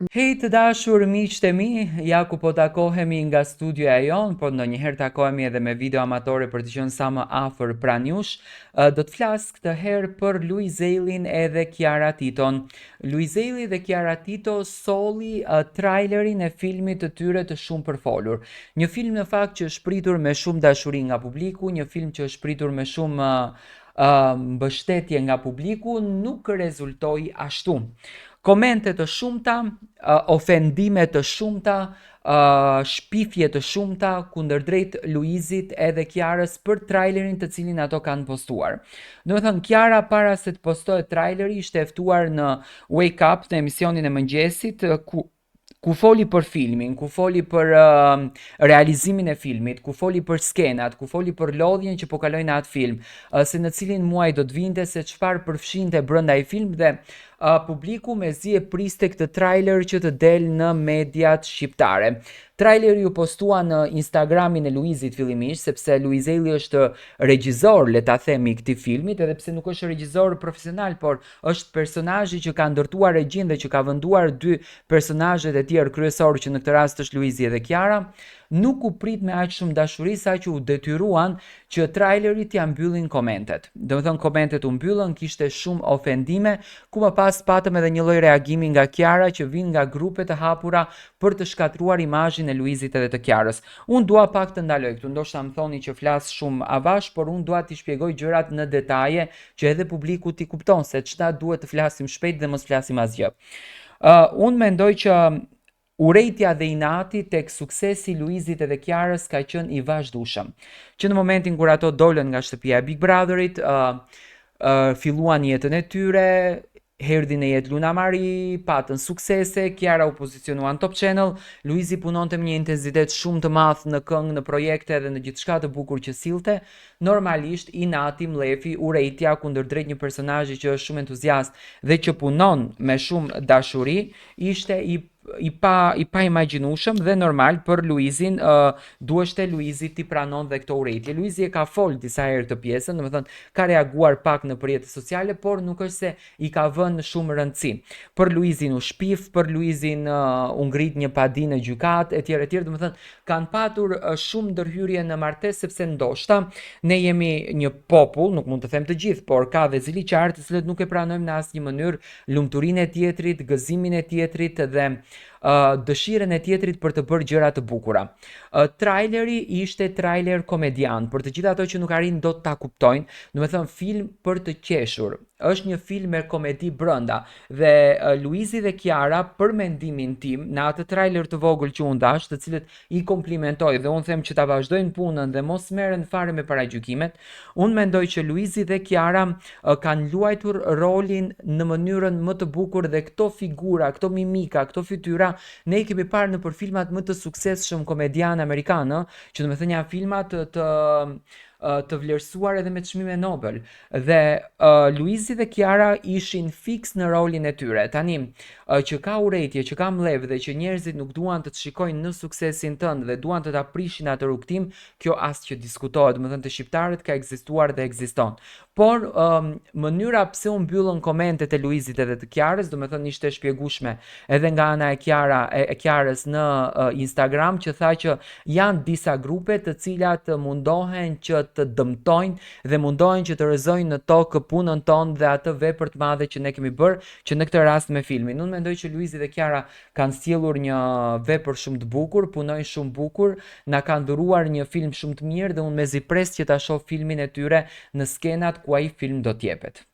Hej të dashur miqtë e mi, ja ku po takohemi nga studioja jonë, por ndonjëherë takohemi edhe me video amatore për të qenë sa më afër pranë jush. Do të flas këtë herë për Luiz Ejllin edhe Kiara Titon. Luiz Ejlli dhe Kiara Tito solli trailerin e filmit të tyre të shumë përfolur. Një film në fakt që është pritur me shumë dashuri nga publiku, një film që është pritur me shumë mbështetje nga publiku, nuk rezultoi ashtu. Komente të shumta, ofendime të shumta, shpifje të shumta kundërdrejt Luizit edhe Kiarës për trailerin të cilin ato kanë postuar. Domethënë, Kiara para se të postohet traileri ishte e ftuar në Wake Up në emisionin e mëngjesit ku ku foli për filmin, ku foli për uh, realizimin e filmit, ku foli për skenat, ku foli për lodhjen që po kalojnë në atë film, uh, se në cilin muaj do të vinte, se çfarë përfshinte brenda ai film dhe uh, publiku mezi e priste këtë trailer që të del në mediat shqiptare. Traileri u postua në Instagramin e Luizit fillimisht, sepse Luiz Ejlli është regjizor, le ta themi, i këtij filmit, edhe pse nuk është regjizor profesional, por është personazhi që ka ndërtuar regjinë dhe që ka venduar dy personazhet e tjerë kryesorë që në këtë rast është Luizi edhe Kiara, nuk u prit me aq shumë dashuri sa që u detyruan që trailerit t'ia mbyllin komentet. Domethënë komentet u mbyllën, kishte shumë ofendime, ku më pas patëm edhe një lloj reagimi nga Kiara që vijnë nga grupe të hapura për të shkatërruar imazhin e Luizit edhe të Kiarës. Unë dua pak të ndaloj këtu, ndoshta më thoni që flas shumë avash, por unë dua t'i shpjegoj gjërat në detaje që edhe publiku t'i kupton se ç'na duhet të flasim shpejt dhe mos flasim asgjë. Uh, unë mendoj që urrejtja dhe inati tek suksesi i Luizit edhe Kiarës ka qenë i vazhdueshëm. Që në momentin kur ato dolën nga shtëpia e Big Brotherit, uh, uh, filluan jetën e tyre, Erdhi në jetë Luna Mari, patën suksese, Kiara u pozicionua në Top Channel, Luizi punonte me një intensitet shumë të madh në këngë, në projekte dhe në gjithçka të bukur që sillte. Normalisht, inati, mllefi, urrejtja kundërdrejt një personazhi që është shumë entuziast dhe që punon me shumë dashuri, ishte i i pa i paimagjinueshëm dhe normal për Luizin uh, duheshte Luizi t'i pranon dhe këto urrejtje. Luizi e ka fol disa herë këtë pjesën, domethënë ka reaguar pak në rrjetet sociale, por nuk është se i ka vënë shumë rëndësi. Për Luizin u shpif, për Luizin uh, u ngrit një padi në gjykatë etj etj, domethënë kanë patur uh, shumë ndërhyrje në martesë sepse ndoshta ne jemi një popull, nuk mund të them të gjithë, por ka dhe ziliqarë të cilët nuk e pranojmë në asnjë mënyrë lumturinë e tjetrit, gëzimin e tjetrit dhe uh, dëshirën e tjetrit për të bërë gjëra të bukura. Uh, traileri ishte trailer komedian, për të gjithë ato që nuk arrijnë dot ta kuptojnë, domethënë film për të qeshur. Është një film me komedi brenda dhe uh, Luizi dhe Kiara për mendimin tim në atë trailer të vogël që unë dhashë, të cilët i komplimentoj dhe unë them që ta vazhdojnë punën dhe mos merren fare me paragjykimet, unë mendoj që Luizi dhe Kiara kanë luajtur rolin në mënyrën më të bukur dhe këto figura, këto mimika, këto fytyra ne i kemi parë nëpër filmat më të suksesshëm komedianë amerikanë, që domethënë janë filma të të të vlerësuar edhe me çmime Nobel. Dhe uh, Luizi dhe Kiara ishin fiks në rolin e tyre. Tani, uh, që ka urrejtje, që ka mllef dhe që njerëzit nuk duan të të shikojnë në suksesin tënd dhe duan të ta prishin atë rrugëtim, kjo as që diskutohet, domethënë te shqiptarët ka ekzistuar dhe ekziston. Por um, mënyra pse u mbyllën komentet e Luizit edhe të Kiarës, domethënë ishte e shpjegueshme edhe nga ana e Kiara e, e Kiarës në uh, Instagram që tha që janë disa grupe të cilat mundohen që të dëmtojnë dhe mundohen që të rrëzojnë në tokë punën tonë dhe atë vepër të madhe që ne kemi bërë, që në këtë rast me filmin. Unë mendoj që Luizi dhe Kiara kanë sjellur një vepër shumë të bukur, punojnë shumë bukur, na kanë dhuruar një film shumë të mirë dhe unë mezi pres që ta shoh filmin e tyre në skenat ku ai film do të jepet.